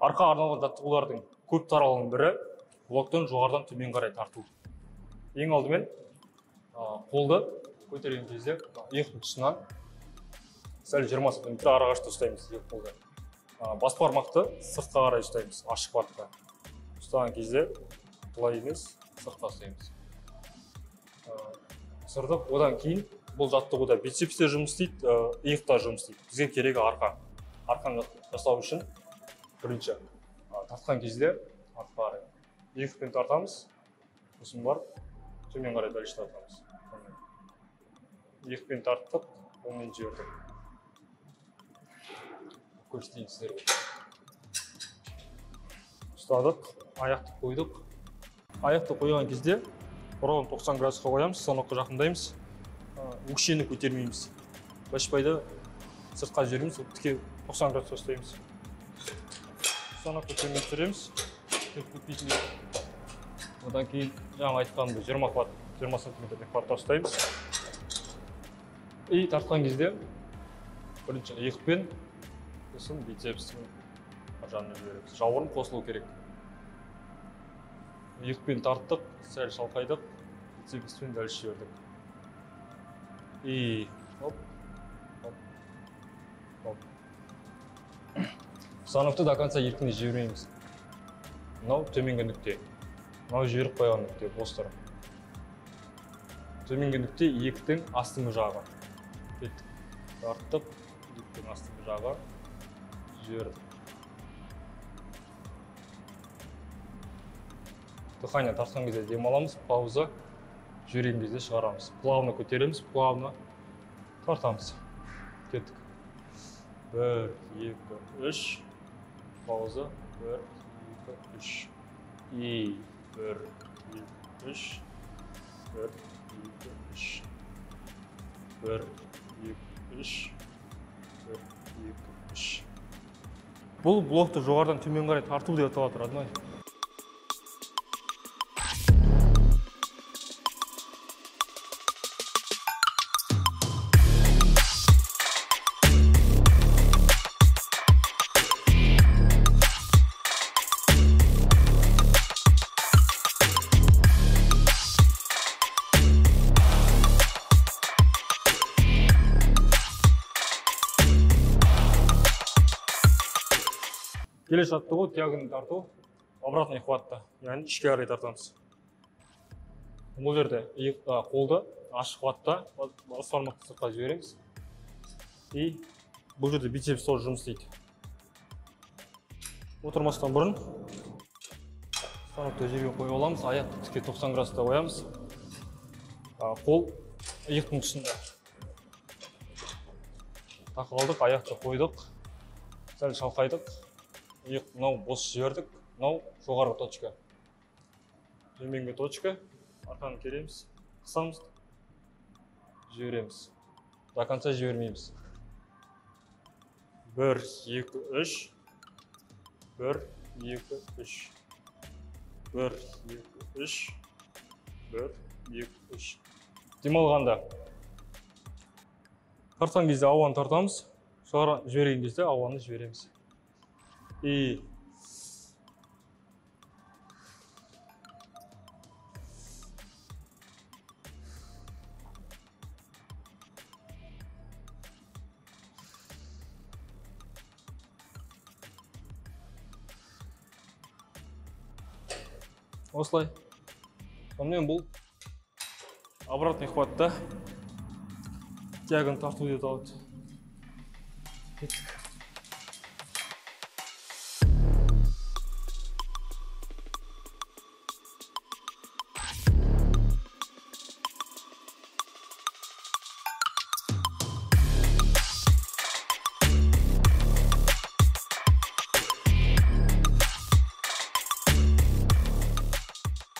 Арқа арналған жаттығулардың көп таралғанның бірі блоктан жоғарыдан төмен қарай тарту. Ең алдымен қолды көтерген кезде иықтың тұсынан сәл 20 сантиметр ара қашықта ұстаймыз екі қолды. Бас бармақты сыртқа қарай ұстаймыз, ашық батта. Ұстаған кезде былай емес, сыртқа ұстаймыз. Сырдық. Одан кейін бұл жаттығуда бицепс те жұмыс істейді, иық та жұмыс істейді. Бізге керегі арқа. Арқаны жасау үшін бірінші тартқан кезде артқа қарай иықпен тартамыз, сосын барып төмен қарай дальше тартамыз. Иықпен тарттық, онымен жібердік. Көрсетейін сіздерге. Ұстадық, аяқты қойдық. Аяқты қойған кезде ровно 90 градусқа қоямыз, станокқа жақындаймыз. Өкшені көтермейміз. Башпайды сыртқа жібереміз, тіке 90 градусқа ұстаймыз. Станокты төмен түсіреміз, кіріп кетпейтіндей. Одан кейін жаңа айтқанымдай 20 хват, 20 сантиметрлік хватта ұстаймыз. И тартқан кезде бірінші иықпен, сосын бицепстің жанына жібереміз. Жауырын қосылу керек. Иықпен тарттық, сәл шалқайдық, бицепспен дәл жібердік. И оп, оп, оп. Станокты до конца еркін жібермейміз. Мынау төменгі нүкте, мынау жіберіп қойған нүкте, бос тұр. Төменгі нүкте иектің астыңғы жағы. Кеттік. Тарттық, иектің астыңғы жағы, жібердік. Дыхание тартқан кезде дем аламыз, пауза, жіберген кезде шығарамыз. Плавно көтереміз, плавно тартамыз. Кеттік. 1, 2, 3, пауза, 1, 2, 3. И 1, 2, 3, 1, 2, 3, 1, 2, 3, 1, 2, 3. Бұл блокты жоғарыдан төмен қарай тарту деп аталады, родной. Келесі жаттығу тяганы тарту, обратный хватта, яғни ішке қарай тартамыз. Бұл жерде қолды ашық хватта, бас бармақты сыртқа жібереміз. И бұл жерде бицепс тоже жұмыс істейді. Отырмастан бұрын станокты жерге қойып аламыз, аяқты тіке 90 градуста қоямыз. Қол иықтың тұсында. Тақып алдық, аяқты қойдық, сәл шалқайдық. Иық мынау бос жібердік, мынау жоғарғы точка. Төменгі точка, арқаны кереміз, қысамыз, жібереміз. До конца жібермейміз. 1, 2, 3, 1, 2, 3, 1, 2, 3, 1, 2, 3. Демалғанда тартқан кезде ауаны тартамыз, шығара жіберген кезде ауаны жібереміз. И осылай. Сонымен бұл обратный хватта тяганы тарту деп аталады. Кеттік.